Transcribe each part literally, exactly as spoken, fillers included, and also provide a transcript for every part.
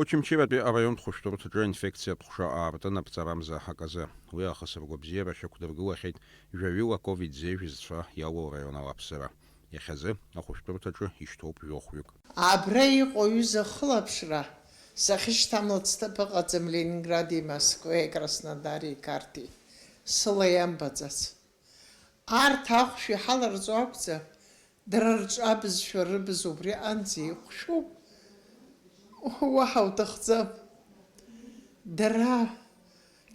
Очамчыратәи араионтә хәышәтәырҭаҿы аинфекциатә ҟәша аартын аԥҵарамза аказы. Уи аахыс ргәабзиара шьақәдыргылахьеит жәаҩыла ковид зеижә зцәа иалоу араион ауааԥсыра. Иахьазы ахәышәтәырҭаҿы ишьҭоуп жәохәҩык. Абра иҟоу аҩыза ахылаԥшра сахьышьҭамлац ҭыԥ ыҟаӡам Ленингради, Москвеи, Краснодари, Қарҭи. Сыла иамбаӡац. Арҭ ахәшә иҳаларҵо акәӡам, дара рҿы абызшәа рыбз убри аҟынӡа ихәшәуп. Уаҳа уҭахӡам. Дара,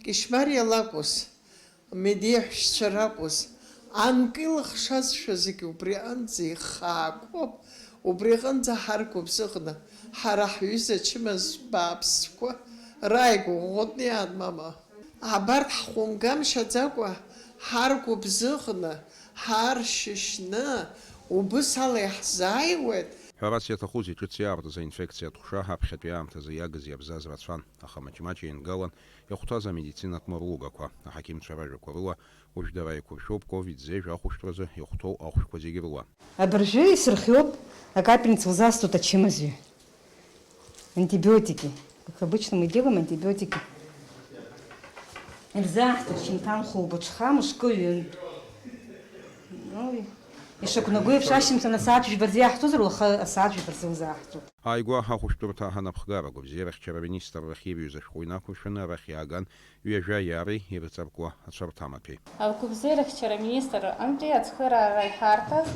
Кьышьмариа лакәыз, Медеиа ҳәшьцәа ракәыз, анкы илыхшазшәа зегь убри аҟынӡа ихаақәоуп, убри аҟынӡа ҳаргәыбзыӷны, ҳара ҳҩыза ачымазцәа бааԥсқәа рааигәа ӷәӷәаны иаанмама. Абарҭ ҳхәымгамшьаӡакәа, ҳаргәыбзыӷны, ҳаршьышьны, убыс ала иаҳзааиуеит. Ҳәарас иаҭахузеи, ҿыц иаартыз аинфекциатә ҟәша аԥхьатәи аамҭазы иагыз иабзаз рацәан, аха маҷ-маҷ еингалан ихәҭаз амедицинатә мырлугақәа. Аҳақьымцәа ражәақәа рыла, уажә дара еиқәыршәоуп ковид зеижә ахәышәтәразы ихәҭоу ахәшәқәа зегь рыла. Абыржәы исырхиоуп акапельница лзасҭоит ачымазаҩ. Антибиотики. Как обычно мы делаем антибиотики. Илзааҳҵоит шьынҭан хәылбыҽха мышкы ҩынтә. Ну, ишақәнаго еиԥш, ашьыжьымҭан асааҭ жәба рзы иаҳҭозар, уаха асааҭ жәба рзы илзааҳҵоит. Ааигәа ахәышәтәырҭа анапхгара агәабзиарахьчара аминистррахь ирҩыз ашәҟәы инақәыршәаны арахь иааган ҩажәа иаареи ирыҵаркуа ацәарҭамаҭәеи. Агәабзиарахьчара аминистр аҟынтәи ацхыраара иҳарҭаз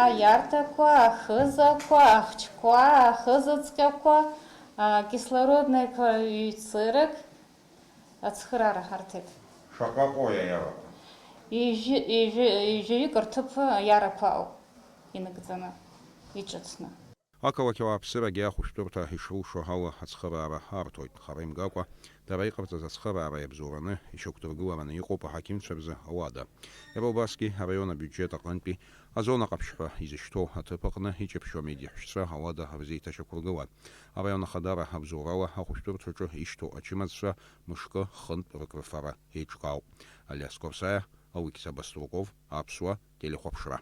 аиарҭақәа, ахызақәа, ахчқәа, ахызыҵкьақәа, акислороднақәа ҩ-цырак ацхыраара ҳарҭеит. Шаҟа ыҟоу аиарақәа? Ҩажәи-, ҩажәи-, ҩажәаҩык рҭыԥ аиарақәа ауп инагӡаны, иҿыцны. Ақалақь ауааԥсырагьы ахәышәтәырҭа ишрылшо ала ацхыраара арҭоит. Хара имгакәа, дара иҟарҵаз ацхыраара иабзоураны, ишьақәдыргылараны иҟоуп аҳақьымцәа рзы ауада. Иара убасгьы араион абиуџьет аҟынтәи азона ҟаԥшь ҳәа изышьҭоу аҭыԥ аҟны иҷаԥшьо амедиаҳәшьцәа ауада рзеиҭашьақәыргылан. Араион ахадара абзоурала ахәышәтәырҭаҿы ишьҭоу ачымазцәа мышкы хынтә рыкрыфара еиҿкаауп. Алиас Корсаиа, Алықьса Баструков, Аԥсуа телехәаԥшра.